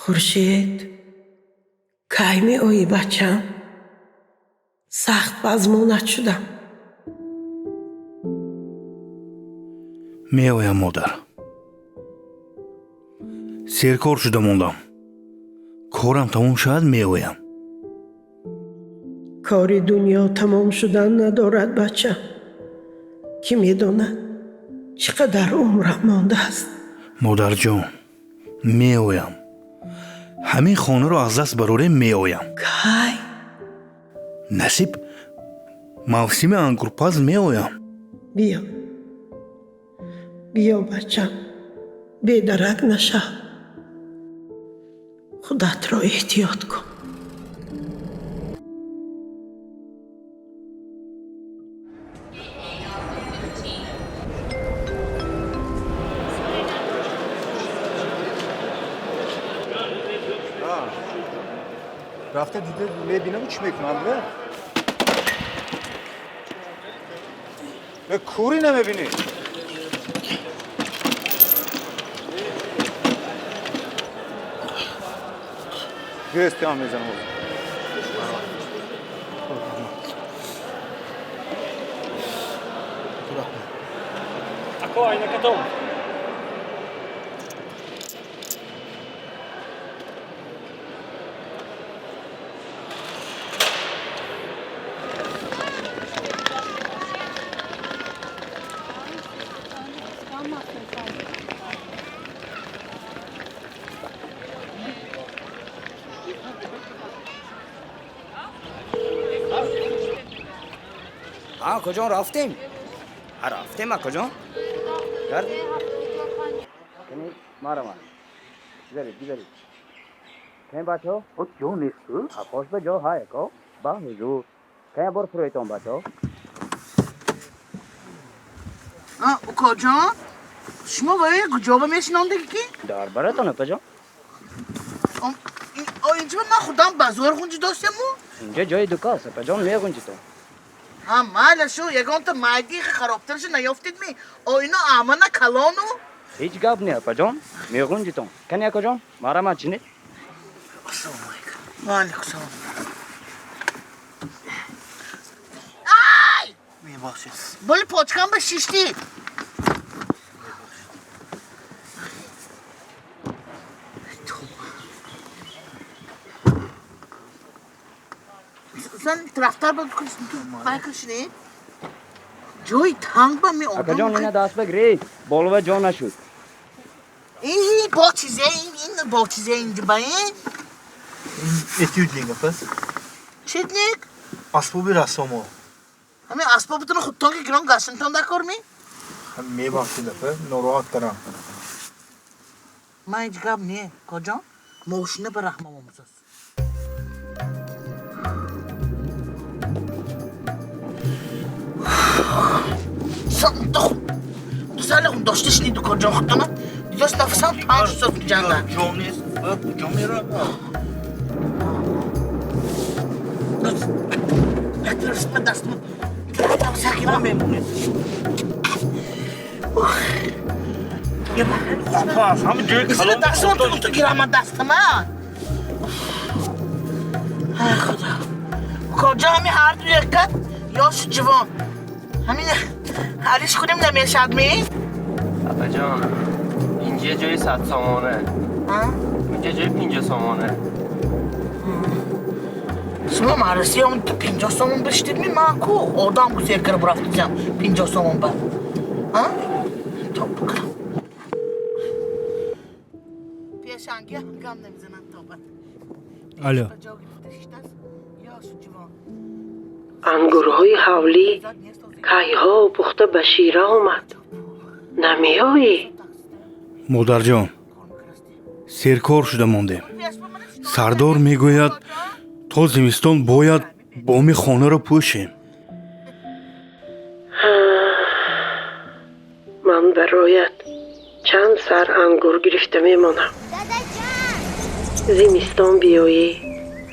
Хуршед, кай меоӣ, бачам? Сахт пазмонат шудам. Меоям, модар. Серкор шуда мондам. Корам тамом шавад, меоям. Кори дунё тамом шудан надорад, бачам. Кӣ медонад, чӣ қадар умрам мондааст. Модарҷон, меоям. Ҳамин хонаро аз даст барорем, меоям. Кай? Насиб, мавсими ангурпаз меоям. Биё, биё, бачам, бедарак нашав. Худатро эҳтиёт кун. Рафта дида мебинаму чӣ мекунам, бе кӯрӣ намебинӣ. Гестиам мезанам. Ако айнакатон. Акоҷон, рафтем, рафтем, акоҷон. Мараман гузаред, гузаред. Кем, бачаҳо? Ҷо нест. Хош, ба ҷо ҳай, ако, ба ҳузур. Кая бор фурӯетон, бачаҳо? Укоҷон, шумо вая куҷоба мешинондагӣ ки? Дар баратон, апаҷон. Инҷа ман худам ба зӯр ғунҷи достему. Инҷа ҷои дукаст, апаҷон, меғунҷитон. Ҳа, майла шу, ягонта майди харобтарша наёфтед ми? О, ино амана калону. Ҳеҷ гап не, апаҷон, меғунҷитон. Кани, акоҷон, марамат чинед. Ассалому алайкум. Ва алайкум салом. Ай! Мебахшед. Боли почкам ба шиштӣ. Зан тарафтар ба байкашинед. Ҷои танг ба ми. Акаҷон, ина даст ба гиред, болова ҷо нашуд. Ин бо чизе, ин бо чизе инҷа ба ин? Этюдник, апа. Читник? Асбоби рассомо. Ҳамин асбобатонро худтон ки гирон гаштантон дар кор ми? Мебахшед, апа, нороҳат кардам. Ман ҳеҷ гап не, коҷон. Мошина ба раҳмам омӯзост. Сали дошта шуниду, коҷон, худтона. Дидост, нафасам танг шуд ҷанда. Ҷо нест, куҷо меравам? Як тараф дастам сакира мемонед. Апа, ҳамин ҷои калон. Дастам ту гирама дастама. Ай, худо. Коҷо, ҳамин ҳар ду якат ёшу ҷивон. Ҳамин ҳалиш кунем, намешад ми? Апаҷон, инҷа ҷои 100 сомона. Инҷа ҷои 50 сомона. Шумо маърасӣ он ту 50 сомон биштид ми? Ман ку одам гусер кара бурафтидям 50 сомон ба. То бикунам. Пешанги гам намезананд тобат. Алло. Ба ҷо гирифта шиштааст ёшу ҷивон. Ангурҳои ҳавлӣ кайҳо пухта ба шира омад. Намеоӣ? Модарҷон, серкор шуда мондем. Сардор мегӯяд, то зимистон бояд боми хонаро пӯшем. Ман бароят чанд сар ангур гирифта мемонам. Зимистон биёӣ,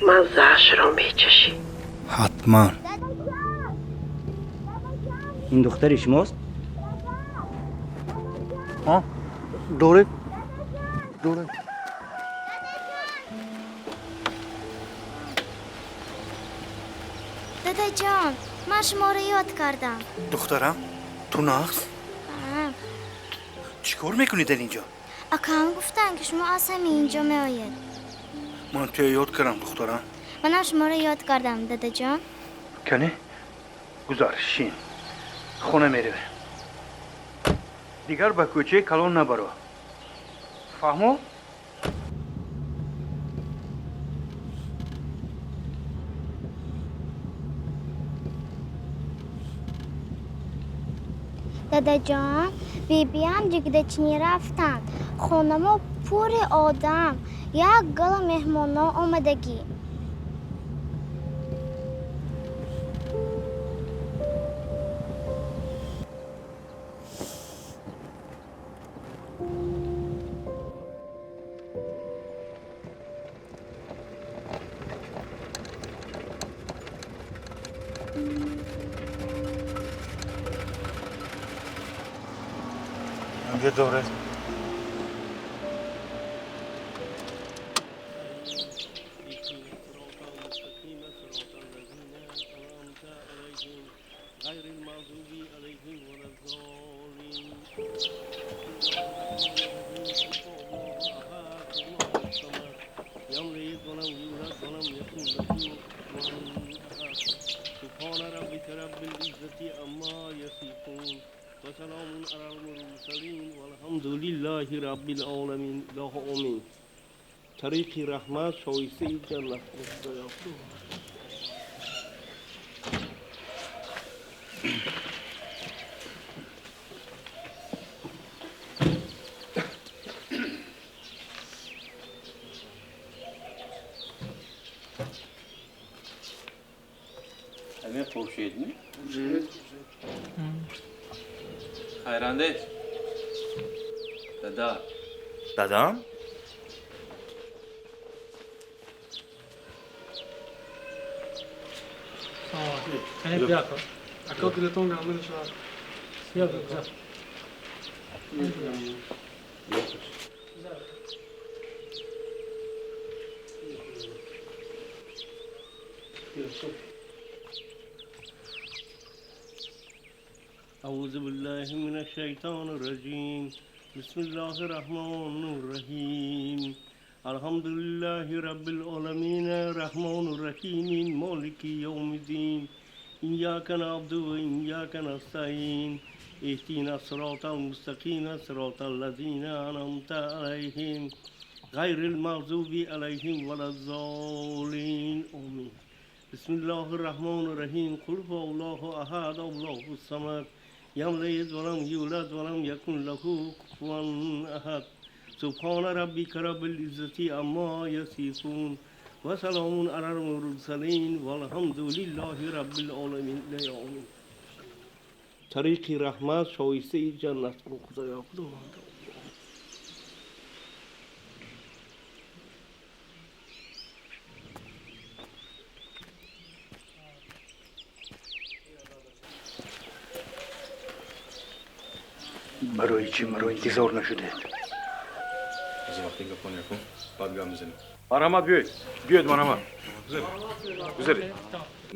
маззаашро мечашӣ. Ҳатман. Ин духтари шумост? Доред, доред. Дадаҷон, ман шуморо ёд кардам. Духтарам, ту нағз? Чӣ кор мекунӣ дар ин ҷо? Акам гуфтанд, ки шумо аз ҳамин ҷо меоед. Ман туя ёд кардам, духтарам. Манам шуморо ёд кардам, дадаҷон. Кане, гузар, шин. Хона меравем. Дигар ба кӯчаи калон набаро. Фаҳмо? Дадаҷон, бибиам ҷигдачинӣ рафтанд. Хонамо пури одам, як гала меҳмоно омадагӣ. Дорад. Тариқи раҳмат шоистаи ҷаннат. Ҳамин Хуршедми? Хайрандеш. Дада. Дадам? أعوذ بالله من الشيطان الرجيم. بسم الله الرحمن الرحيم. الحمد لله رب العالمين الرحمن الرحيم مالك يوم الدين. إياك نعبد وإياك نستعين. اهدنا الصراط المستقيم صراط الذين أنعمت عليهم غير المغضوب عليهم ولا الضالين. آمين. بسم الله الرحمن الرحيم. قل هو الله أحد الله الصمد لم يلد ولم يولد ولم يكن له كفوا أحد. سبحان ربك رب العزة عما يصفون وسلام على المرسلين والحمد لله رب العالمين. آمين. тариқи раҳмат шоистаи ҷаннат. Худоё, Худованд. Барои чӣ маро интизор нашудед? Аз вақти гапон якум, баъд гап мезанем. Марҳамат, биёед. Биёед, марҳамат. Гузаред.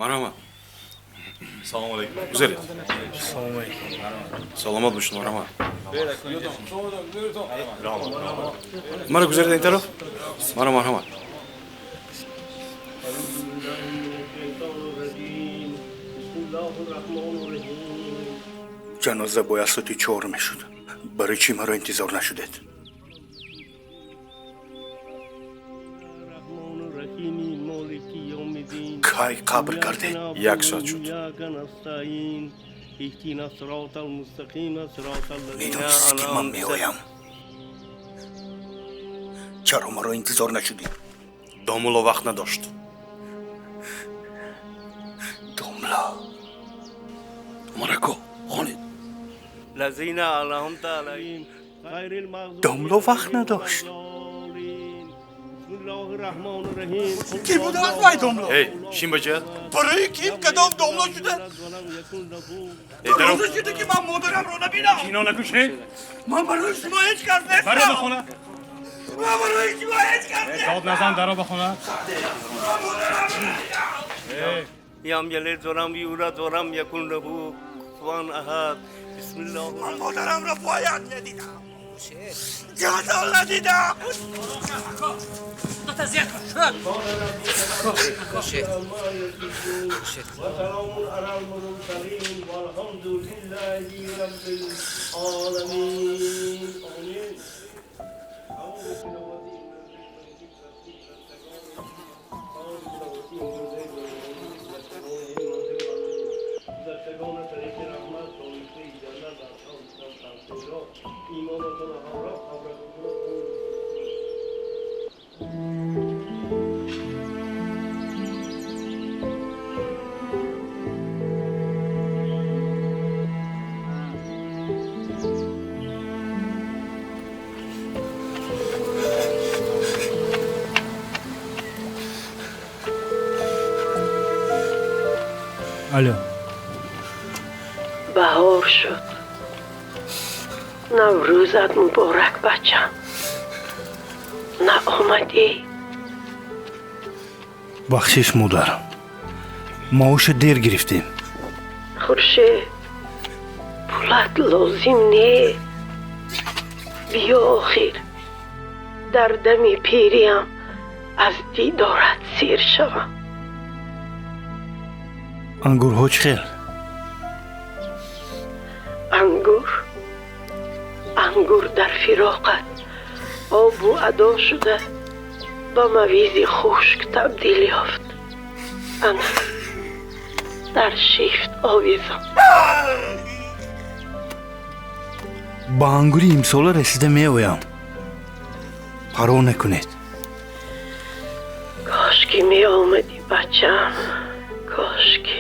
Марҳамат. Салом алейкум. Гузаред. Салом алейкум. Саломат бошед, марҳамат. Мара гузаред ин тараф? Мара марҳамат. Ҷаноза бояд соати 4 мешуд. Барои чӣ маро интизор нашудед? Кай қабр кардед? 1 соат шуд. Медонистед, ки ман меоям. Чаро маро интизор нашудӣ? Домулло вақт надошт. Домла. Умарако, хонед. Домло вақт надошт. Ки будааст вай домло? Эй, шин бача. Барои ким кадом домло шуда? Розӣ шуда, ки ман модарамро набинам? Кино накушед? Ман барои шумо ҳеҷ кас нестам. Баро ба хона. Ман барои шумо ҳеҷ кас нестам. Дод назан, даро ба хона. Ман модарамро набинам. لم يلد ولم يولد ولم يكن له كفوا أحد. بسم الله. من مادرم را باید ندیدم، جزا ندیدم. وسلام على المرسلين والحمد لله رب العالمين. آمين. Алло. Баҳор шуд. Наврӯзат муборак, бачам. Наомадӣ? Бахшиш, модар, маоша дер гирифтем. Хуршед, пулат лозим не. Биё охир, дар дами пириам аз дидорат сер шавам. Ангурҳо чӣ хел? Ангур, ангур дар фироқат обу адо шуда ба мавизи хушк табдил ёфт. Ана дар шифт овезам. Ба ангури имсола расида меоям, парво накунед. Кошки меомадӣ, бачам, кошки.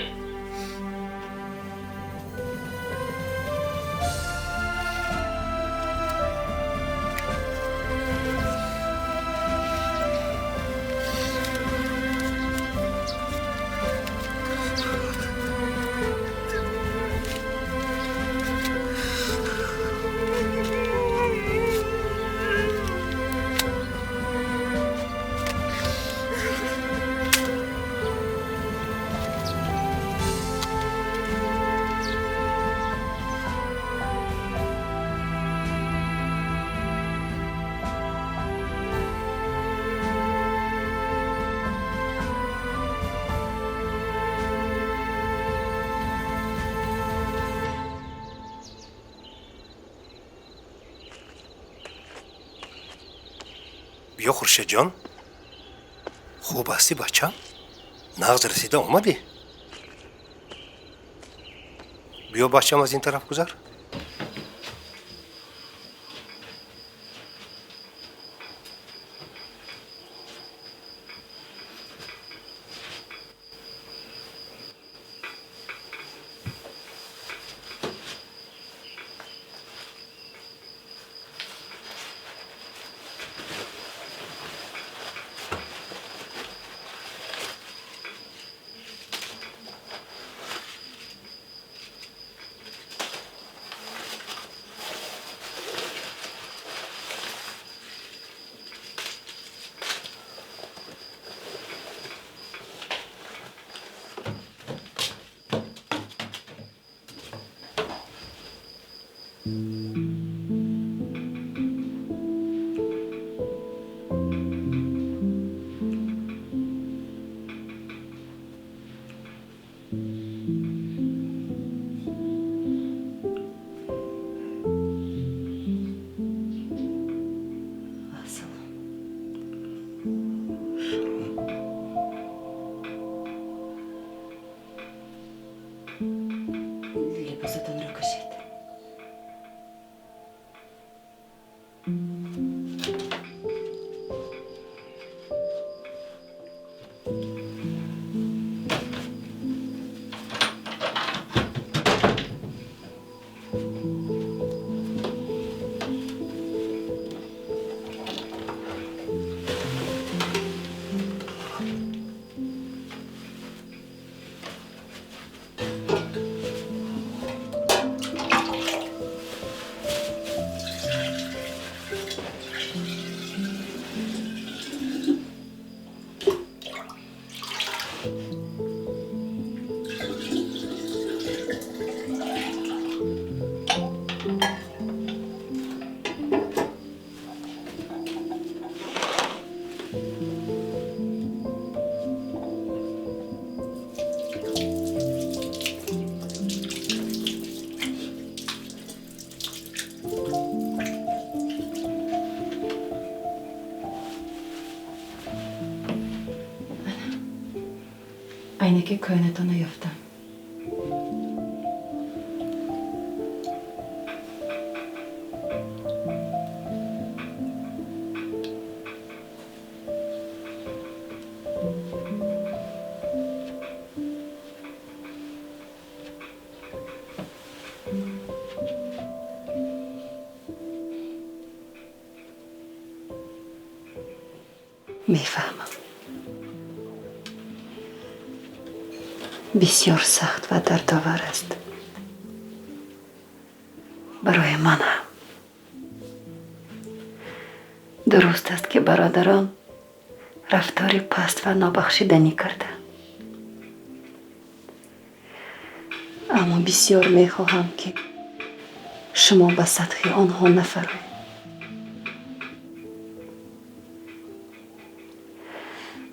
Биё, Хуршедҷон, хуб ҳастӣ, бачам? Нағз расида омадӣ. Биё, бачам, аз ин тараф гузар. Айнаки кӯҳнатона ёфтам. Мефаҳмам. Бисёр сахт ва дардовар аст. Барои ман ҳам. Дуруст аст, ки бародарон рафтори паст ва нобахшиданӣ карданд. Аммо бисёр мехоҳам, ки шумо ба сатҳи онҳо нафароед.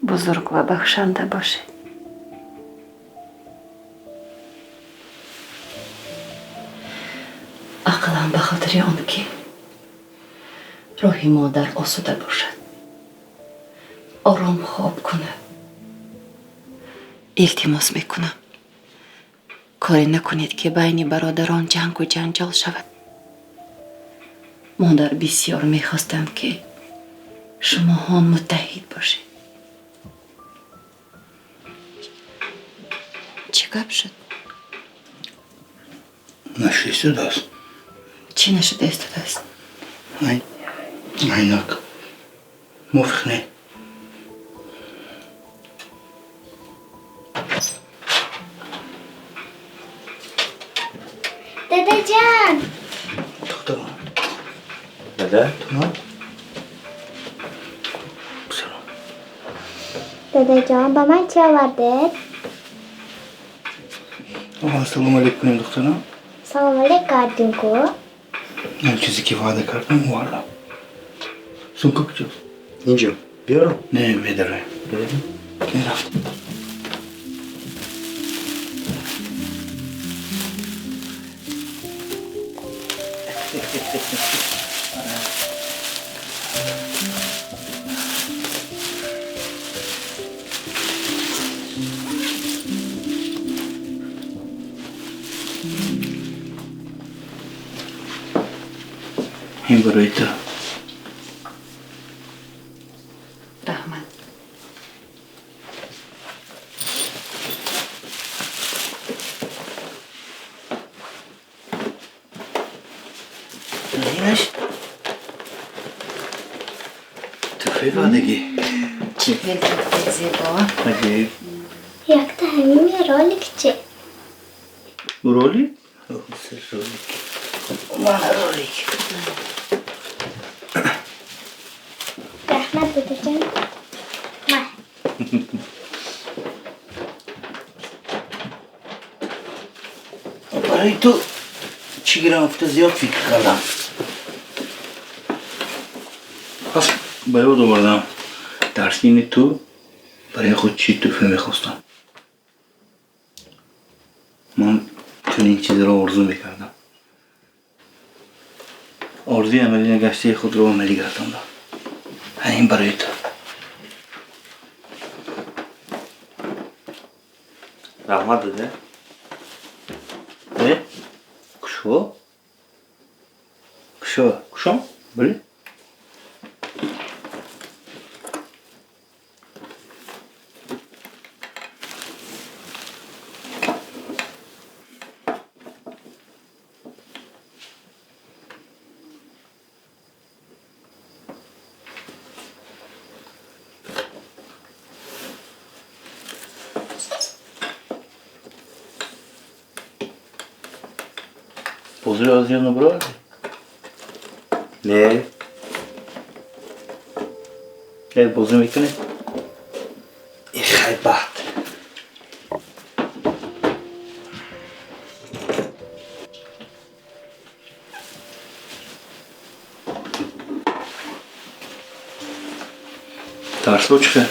Бузург ва бахшанда бошед. Ақаллан ба хотири он ки роҳи модар осуда бошад, ором хоб кунад. Илтимос мекунам, коре накунед, ки байни бародарон ҷангу ҷанҷол шавад. Модар бисёр мехостанд, ки шумоҳон муттаҳид бошед. Чӣ гап шуд? Нашуда истодааст. Чӣ нашуда истодааст? Айнак мувофиқ не. Дадаҷон! Духтарон. Дада? Дадаҷон, ба ман чӣ овардед? Ассалому алайкум, духтарам. Салом алейк кардем ку? Он чизе ки ваъда кардам, овардам. Сумка куҷост? Инҷо. Биёрам? Не, медароем. Мерафтем. Ин барои ту. Раҳмат. Инаш туҳфаи ваъдагӣ. Чӣ хел туҳфаи зебо. Аҷиб. Якта ҳамин ролик чӣ? Ролик? Ролик. Мана ролик. Раҳмат, дадаҷон. Ма. Барои ту чӣ гирам гуфта зиёд фикр кардам. Пас ба ёд овардам, дар синни ту барои худ чӣ туҳфа мехостам. Ман чунин чизро орзу мекардам. Орзуи амалӣ нагаштаи худро амалӣ гардондам. Ин барои ту. Раҳмат, дада. Э? Кушо? Кушо? Кушом? Бале? Бозиро аз ёд набаровардӣ? Не. Як бозӣ мекунӣ? Ихай бад. Дарсҳо чӣ хел?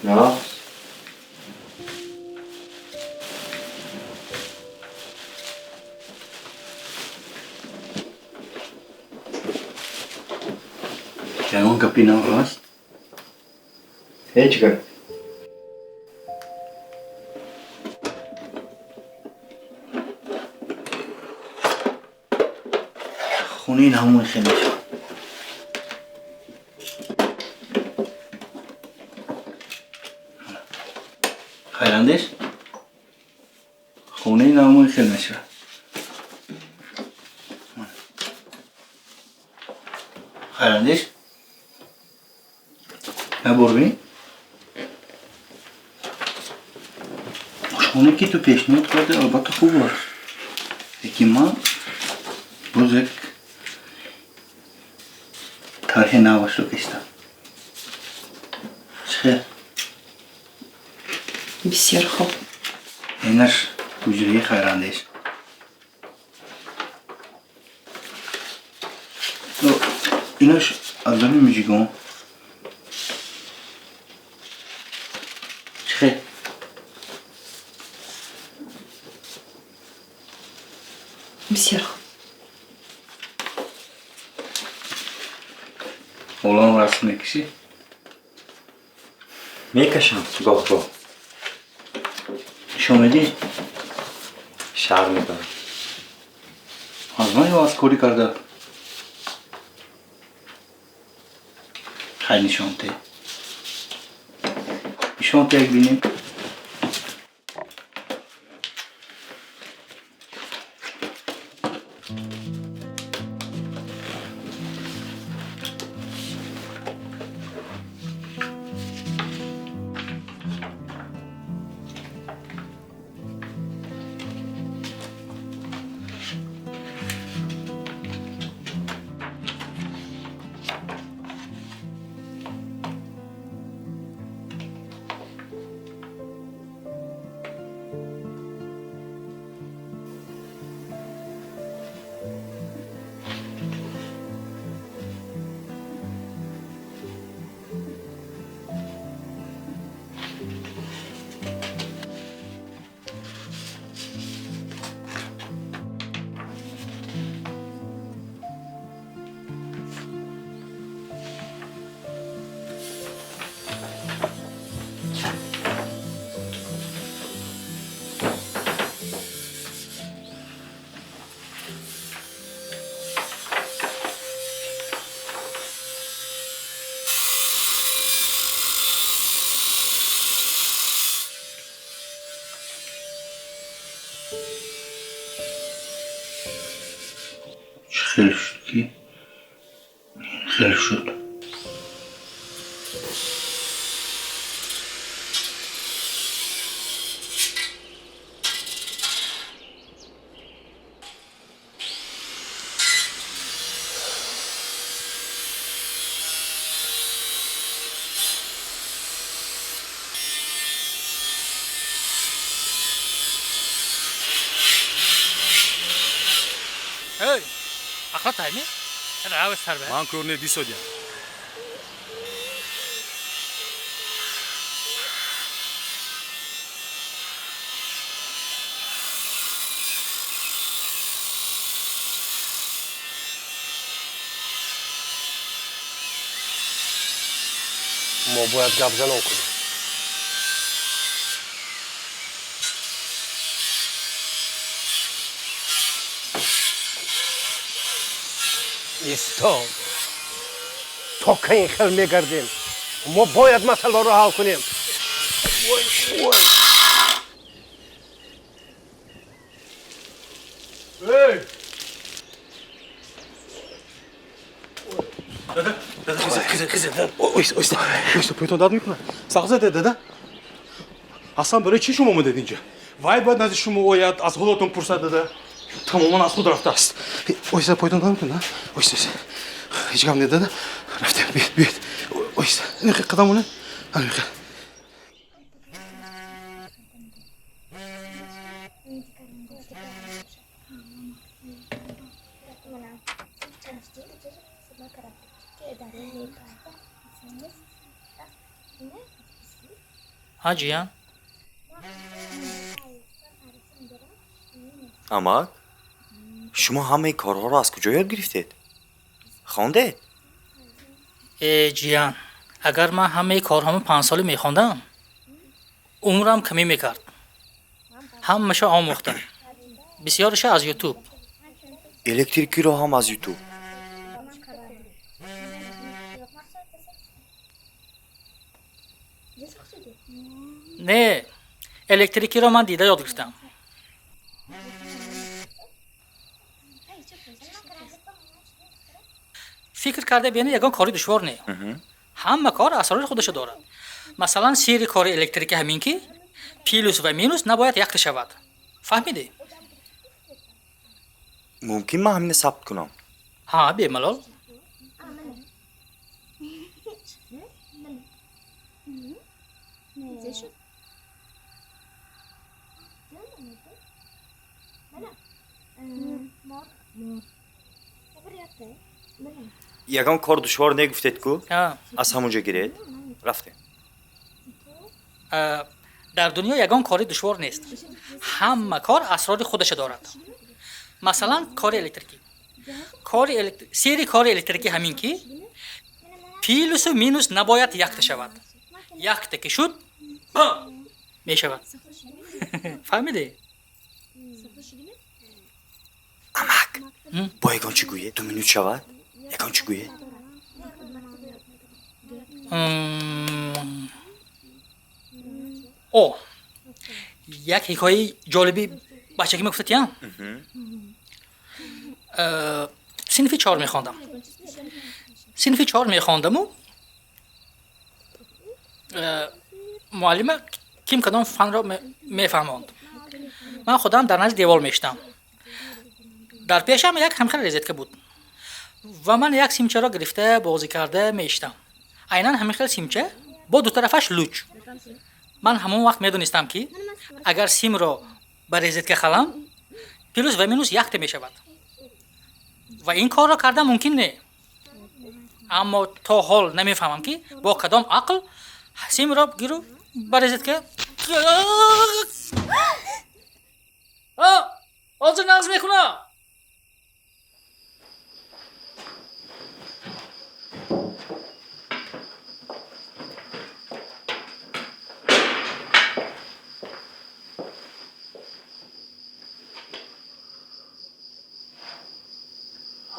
На. Ягон гапи нав ҳаст? Ҳеҷ гап. Хонаи навмон хел мешавад. Хайрандеш, хонаи навмон хел мешавад. Хайрандеш, набор бин. Ошхонае ки ту пешниҳод кардӣ, албатта хуб аст, лекин ман боз як тарҳи навашро киштам. Чӣ хел? Бисёр хуб. Инаш ҳуҷраи Хайрандеш. Инаш азоби муҷигон. Чӣ хел? Бисёр хуб. Ҳоло расм мекашӣ? Мекашам гоҳ гоҳ. Нишон медиҳӣ? Шарм медорам. Аз ман ё аз корӣ карда? Хай, нишон те. Нишон те, як бинем. Хел шуд ки хел шуд. Ман кӯрне дисодям. Мо бояд гапзанон кунем. Исто, то кай ин хел мегардем? Мо бояд масъаларо ҳал кунем. Ой, ой. Эй! Дада, дада, хиза, хиза, хиза, дада. Ойста, ойста, ойста, пойтон дард мекунад. Сағ заде, дада. Аслан барои чӣ шумо омадед инҷа? Вай бояд назди шумо ояд, аз ҳолатон пурсад, дада. Тамоман аз худ рафтааст. Ойста, пойтон дард мекунад, ойста, ойста. Ҳеҷ гап не, дада. Рафтем, биёед, биёед. Ойста, инхел қадам монед. Ана инхел. Ҳа, ҷиян. Амак, шумо ҳамаи корҳоро аз куҷо ёд гирифтед? Хондед? Э, ҷиян, агар ман ҳамаи корҳомо 5 сола мехондам, умрам камӣ мекард. Ҳамаша омӯхтам, бисёриша аз Ютуб. Электрикиро ҳам аз Ютуб? Не, электрикиро ман дида ёд гирифтам. Фикр карда бинед, ягон кори душвор не. Ҳама кор асрори худашо дорад. Масалан, сирри кори электрикӣ ҳамин ки плюс ва минус набояд якта шавад. Фаҳмидӣ? Мумкин ман ҳамина сабт кунам? Ҳа, бемалол. Ягон кор душвор негуфтед ку? Аз ҳамон ҷо гиред, рафтем. Дар дунё ягон кори душвор нест, ҳама кор асрори худаша дорад. Масалан, кори электрикӣ. Сирри кори электрикӣ ҳамин ки плюсу минус набояд якта шавад. Якта ки шуд, мешавад. Фаҳмидӣ? Амак, бо ягон чӣ гӯед, 2 минут шавад, ягон чӣ гӯед. О, як ҳикояи ҷолиби бачагӣ мегуфтатиям. Синфи чор мехондам, синфи чор мехондаму муаллима ким кадом фанро мефаҳмонд. Ман худам дар назди девор мешитам. Дар пешам як ҳамхел розетка буд ва ман як симчаро гирифта, бозӣ карда меиштам. Айнан ҳамин хел симча бо дутарафаш луч. Ман ҳамон вақт медонистам, ки агар симро ба розетка халам, плюс ва минус якта мешавад ва ин корро кардан мумкин не. Аммо то ҳол намефаҳмам, ки бо кадом ақл симро гиру ба розетка. Ҳозир нағз мекунам.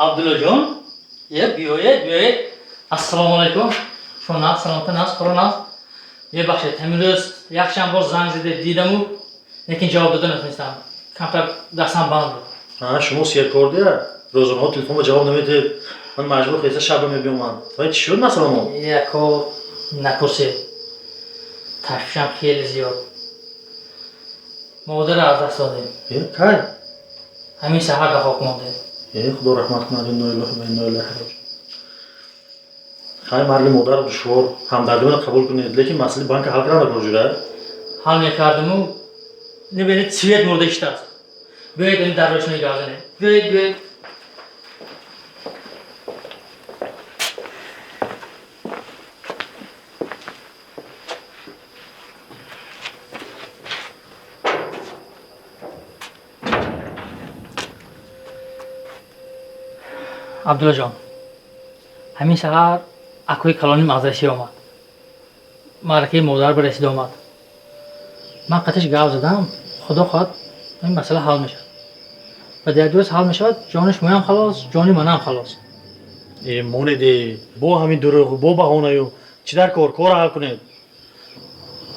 Абдуллоҷон, е, биёед, биёед. Ассалому алайкум. Шумо нағз, саломата, нағз, қуру нағз? Мебахшед, ҳамин рӯз якчанд бор занг зада дидаму, лекин ҷавоб дода натонистам, камтар дастам банд буд. Шумо серкордия, рӯзонаҳо телефонба ҷавоб намедиҳед. Ман маҷбур хеста шаба мебиёмам. Вай, чӣ шуд масъаламон? Яко, напурсед, ташвишам хеле зиёд. Модарро аз даст додем. Кай? Ҳамин саҳар ба хок мондем. Худо раҳмат кунад. Инно лиллаҳи ва инно илайҳи роҷиун. Хай, марги модар душвор, ҳамдардимона қабул кунед, лекин масъалаи банка ҳал кардан даркор, ҷура. Ҳал мекардиму, небинед, свет мурда иштааст. Биёед, ин дар рӯшноӣ гап занем. Биёед, биёед. Абдуллоҷон, ҳамин саҳар акои калоним аз Россия омад. Маъракаи модар ба расида омад. Ман қатиш гап задам, худо хоҳад, ин масъала ҳал мешавад. Ба як рӯз ҳал мешавад, ҷони шумоям халос, ҷони манам халос. Монеде, бо ҳамин дурӯғу бо баҳонаю чӣ дар кор? Корро ҳал кунед.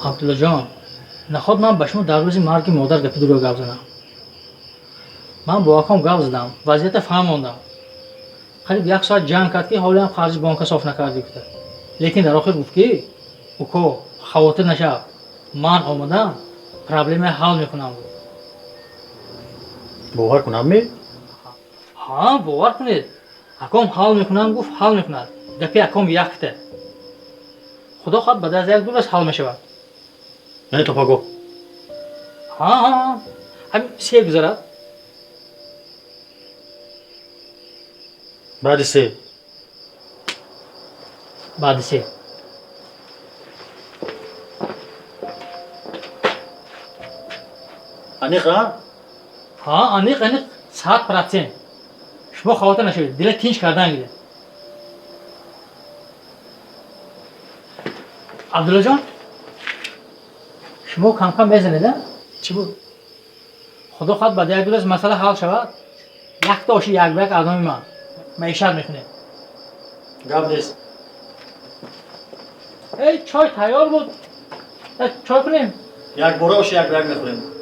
Абдуллоҷон, наход ман ба шумо дар рӯзи марги модар гапи дурӯғ гап занам? Ман бо аком гап задам, вазъията фаҳмондам. Қариб як соат ҷанг кард, ки ҳолиам қарзи бонка соф накардӣ гуфта. Лекин дар охир гуфт, ки уко, хавотир нашав, ман омадам, проблема ҳал мекунам гуфт. Бовар кунам ми? Ҳа, бовар кунед. Аком ҳал мекунам гуфт, ҳал мекунад. Гапи аком якта. Худо хоҳад, баъд аз як ду рӯз ҳал мешавад. Яъне то пагоҳ? Ҳа, ҳамин се гузарад. Баъди се. Баъди се. Аниқ, а? Ҳа, аниқ, аниқ, 100%. Шумо хавотир нашавед, дила тинч кардан гиред. Абдуллоҷон, шумо камкам мезанед, а? Чӣ буд? Худо хоҳад, баъд як ду рӯз масъала ҳал шавад, якта оши як ба як аз номи ман маишат мекунед. Гап нест. Эй, чой тайёр буд. Чой кунем? Якбора оши як ба як мехӯрем.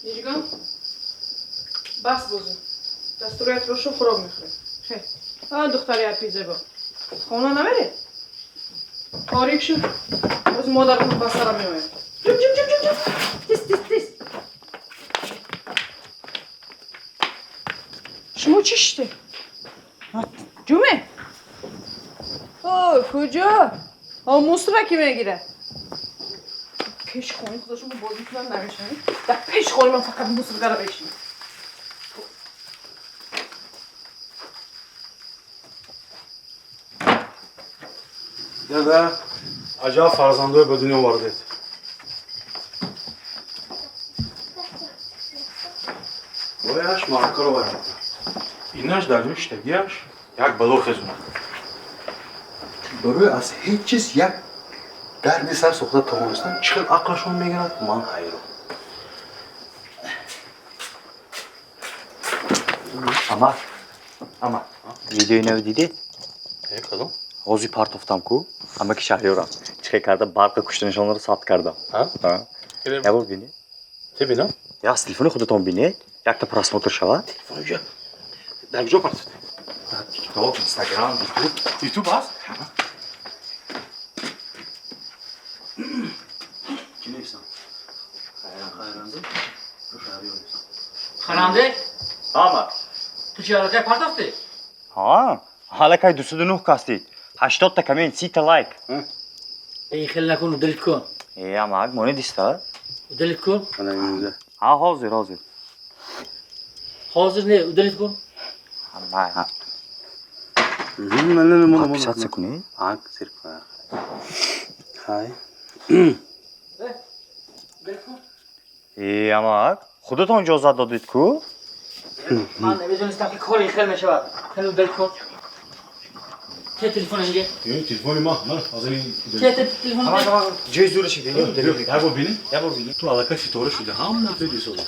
Мижган, бас бозӣ. Дастуриятро шу хӯрок мехӯрем. Хе. А, духтари апи зебо. Хона намеред? Торик шуд. Боз модаратон ба сарам меояд. Ҷум, ҷум, ҷум, ҷум, ҷум. Тис, тис, тис. Шумо чӣ шуде? Ҷуме? О, куҷо? О, мусра ки мегирад? Пеш хони худашон бозӣ кунан намешавад. Дар пеш хони ман фақат мусргара бешинам. Дада, аҷаб фарзандое ба дунё овардед. Бояш маракаро вайрон кард. Инаш дар ҷои шитагиаш як бало хезонад. Барои аз ҳеҷ чиз як дарди сар сохта тавонистан чӣ хел ақлашон мегирад, ман ҳайрон. Ама, ама, видеои нав дидед? Э, кадом? Ҳозир партофтам ку, амаки шаҳриёрам. Чӣ хел карда барқи куштанишонро сабт кардам. А? Як бор бинед. Те бинам? Я аз телефони худатон бинед, якта просмотр шавад. Телефони ҷо? Дар куҷо партофтед? Дар ТикТок, Инстаграм, Ютуб. Ютуб ҳаст? Чӣ нависам? Хайранде? Шаҳриёр нависам. Харанде? Ама. Ту чӣ аллакай партофтӣ? Ҳа, аллакай 209 кас дид. 80-та коммент, 30-та лайк. Эй, хел накун, удалить кун. Э, амак, монедиста? Удалить кун. Ҳа, ҳозир, ҳозир. Ҳозир не, удалить кун. Ҳа. Подписаться кунед? А, зир Хай. Э, амак, худатон иҷозат додед ку? Ман намедонистам, ки кори хел мешавад. Хел удалить кун. Те телефон инге. Э, телефони ман, на, аз ин. Те те телефон. Ҷои зӯраши бинед. Як бор бинед? Як бор бинед. Ту аллакай ситора шуда, ҳама дидисода.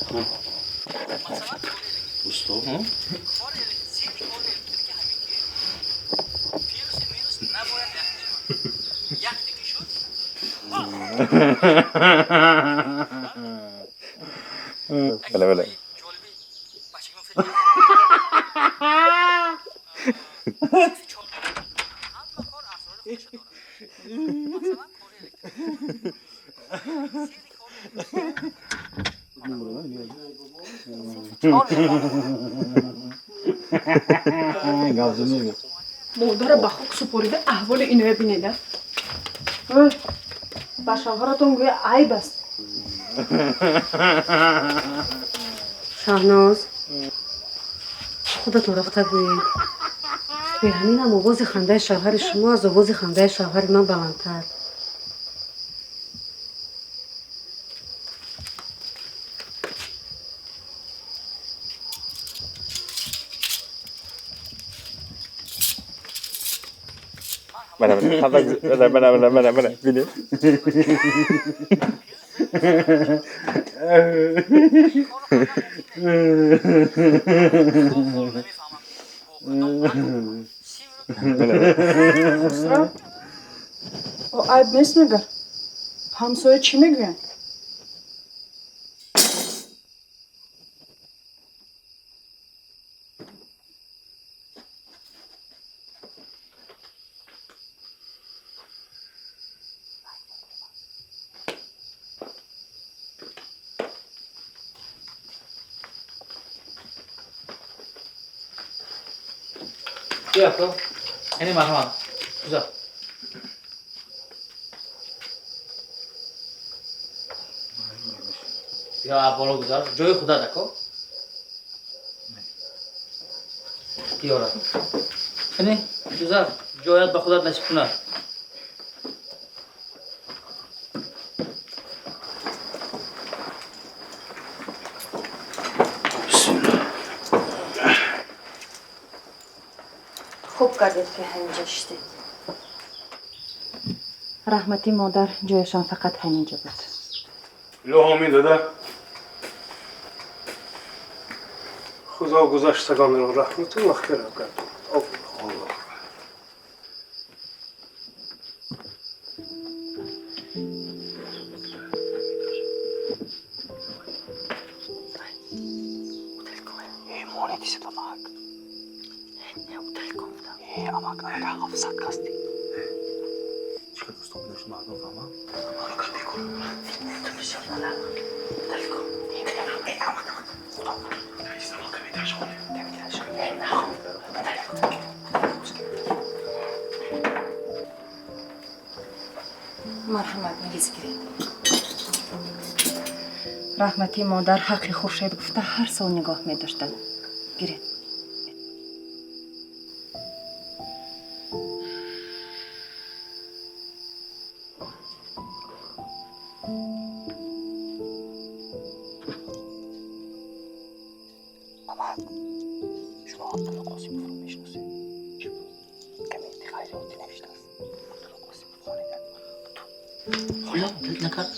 Усто, Бале, бале. Модарро ба хок супорида аҳволи иноя бинеда. Ой, ба шавҳаратон гӯя айб аст. Шаҳноз, худатон рафта гӯед. Беҳаминам овози хандаи шавҳари шумо аз овози хандаи шавҳари ман баландтар. Мана, мана, мана, мана, мана, мана, бинед. Хусрав, о айб нест мегар? Ҳамсоя чӣ мегӯянд? Бия ако, ини марҳамат. Гузар. Бия боло гузар. Ҷои худат ако. Биёра. Ини гузар. Ҷоят ба худат насиб кунад. Хуб кардед, ки ҳаминҷо шиштед. Раҳмати модар ҷояшон фақат ҳаминҷо буд. Илоҳо амин, дада. Худо гузаштагонро раҳмату мағфират гардонад. Аллоҳ. Марҳамат, мавиз гиред. Раҳмати модар ҳаққи Хуршед гуфта ҳар сол нигоҳ медоштанд. Гиред. Амак, шумо Абдулло Қосимовро мешиносед? Чӣ буд? Комменти ғайриоддӣ навиштааст. Абдулло Қосимов хонидак. Ҳоло дил накард.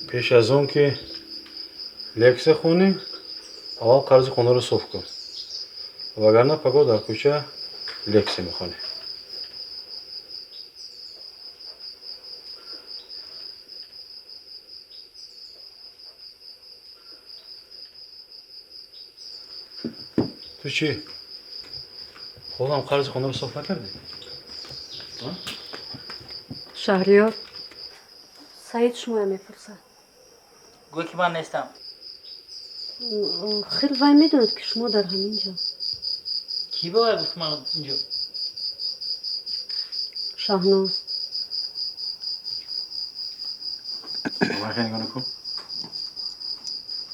Пеш аз он ки лексия хонӣ, аввал қарзи хонаро соф кун, вагарна пагоҳ дар кӯча лексия мехонӣ. Ту чӣ, ҳолам қарзи хонаро соф накардӣ? Шаҳриёр, Саид шумоя мепурсад. Гӯй ки ман нестам. Хел вай медонад, ки шумо дар ҳамин ҷо. Кӣ ба вай гуфт, ки ман инҷо? Шаҳноз.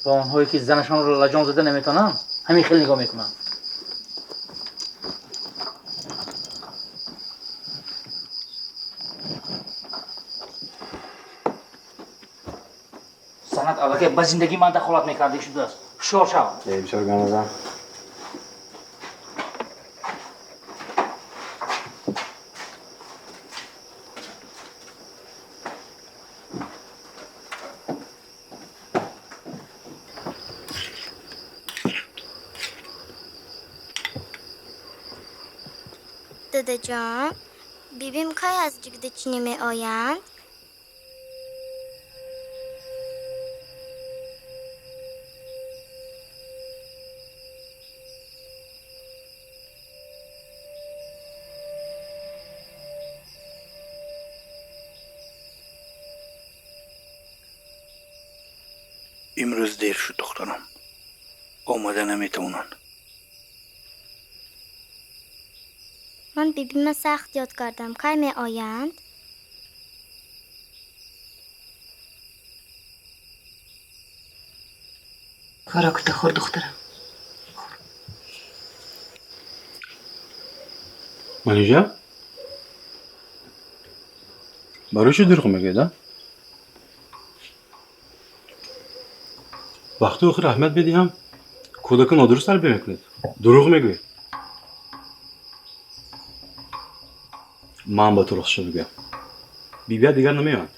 Ба онҳое ки занашонро лаҷом зада наметавонанд, ҳамин хел нигоҳ мекунанд. Занат аллакай ба зиндагии ман дахолат мекарда шудааст. Ҳушёр шав. Бисёр гап назан. Дадаҷон, бибим кай аз ҷигдачинӣ меоянд? Имрӯз дер шуд, духтарам. Омада наметавонанд. Ман бибима сахт ёд кардам. Кай меоянд? Хӯроката хӯр, духтарам. Манижа, барои чӣ дурӯғ мегӯед, а? Вақти охир аҳамият медиҳам, кӯдака нодуруст тарбия мекунед, дурӯғ мегӯед. Ман ба ту ростша мегӯям, бибият дигар намеояд.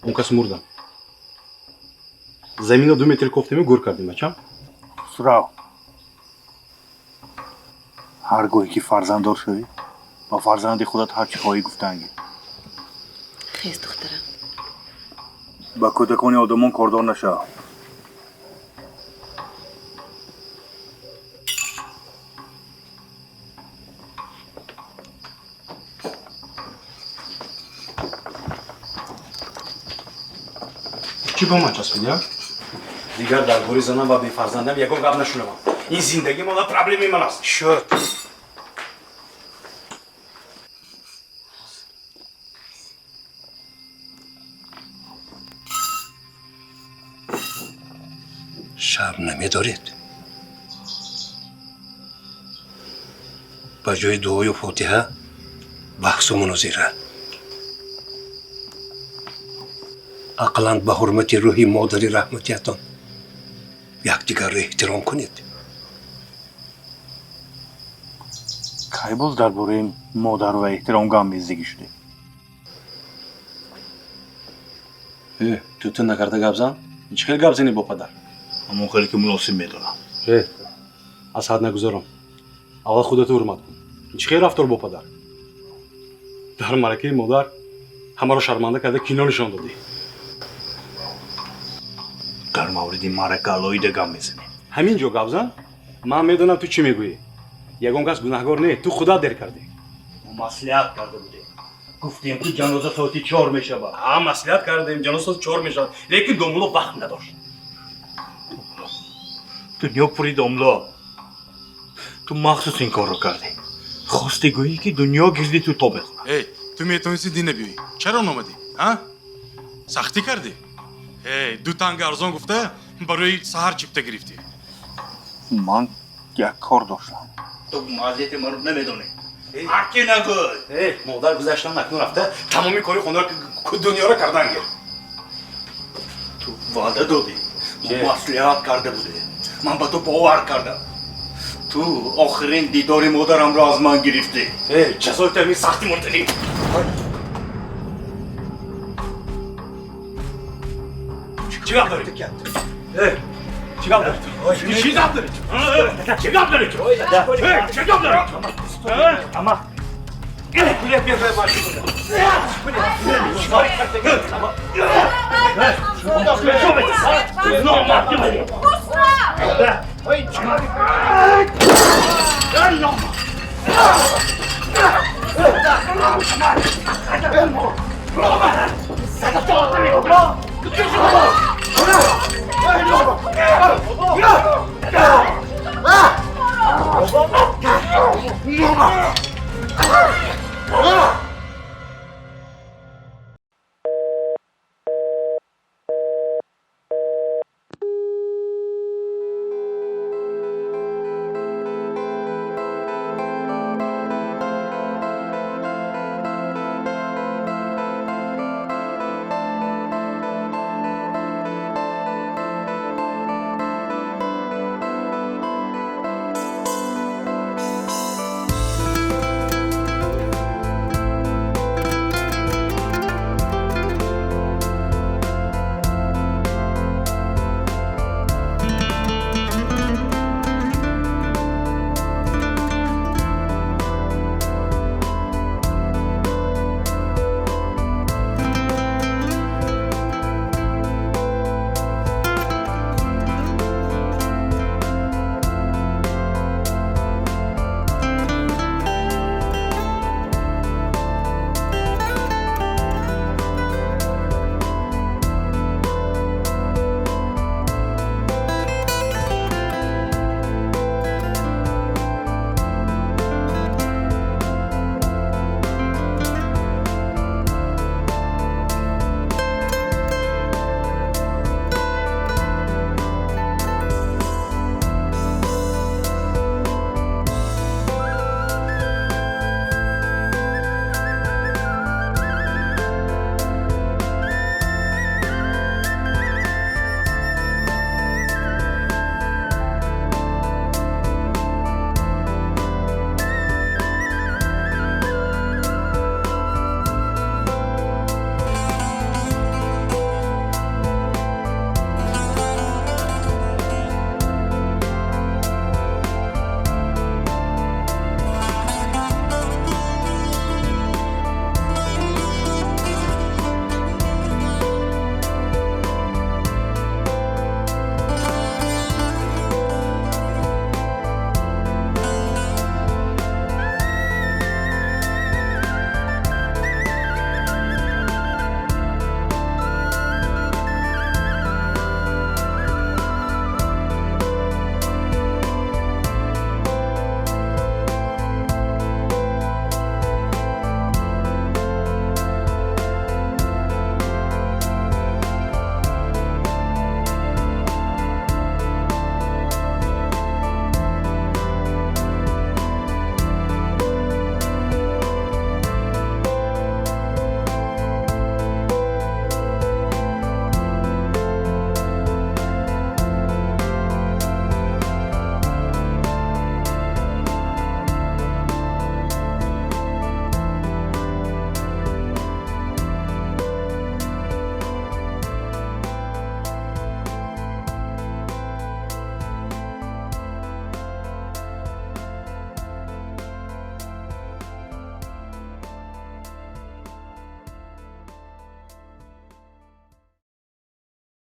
Он кас мурдам. Заминро 2 метр кофтему гӯр кардем, бачам. Хусрав, ҳар гоҳе ки фарзанддор шавӣ, ба фарзанди худат ҳар чӣ хоҳӣ гуфтанги. Хез, духтарам. Ба кӯдакони одамон кордор нашав. Чӣ ба ман часпидӣ, а? Дигар дар бораи занам ва бефарзандам ягон гап нашунавам. Ин зиндагии ман проблемаи ман аст. Шуд. Шарм намедоред? Ба ҷои дуою фотиҳа баҳсу мунозира. Ақаллан ба ҳурмати рӯҳи модари раҳматиятон якдигарро эҳтиром кунед. Кай боз дар бораи модар ва эҳтиром гап мезидагӣ шудем? Э, ту ту накарда гап зан? Чӣ хел гап занӣ бо падар? Ҳамон хеле ки муносиб медонам. Э, аз ҳад нагузарон. Аввал худату ҳурмат кун. Чӣ хел рафтор бо падар? Дар маъракаи модар ҳамаро шарманда карда кино нишон додӣ. Дар мавриди маърака алоҳида гап мезанем. Ҳамин ҷо гап зан. Ман медонам ту чӣ мегӯӣ. Ягон кас гунаҳгор не, ту худат дер кардӣ. Мо маслиҳат карда будем. Гуфтем ки ҷаноза соати 4 мешавад. Ҳа, маслиҳат кардем, ҷаноза соати 4 мешавад, лекин домулло вақт надошт. Дунё пури домло. Ту махсус ин корро кардӣ. Хости гӯӣ ки дунё гирди ту то бихӯрад. Эй, ту метавонисти дина биёӣ. Чаро номадӣ? А? Сахтӣ кардӣ? Эй, ду танга арзон гуфта барои саҳар чипта гирифтӣ. Ман як кор доштам. Ту мазияти маро намедонӣ. Ҳарчи нагӯй. Эй, модар гузаштан акнун рафта тамоми кори хонаро дунёро кардан гир. Ту ваъда додӣ. Мо маслиҳат карда будем. Ман ба ту бовар кардам. Ту охирин дидори модарамро аз ман гирифтӣ. Эй, ҷазои ту ҳамин сахти монданӣ. Чӣ гап дорӣ? Эй, чӣ гап дорӣ ту? Чӣ гап дорӣ ту? Чӣ гап дорӣ ту? Чӣ гап дорӣ ту? Ама.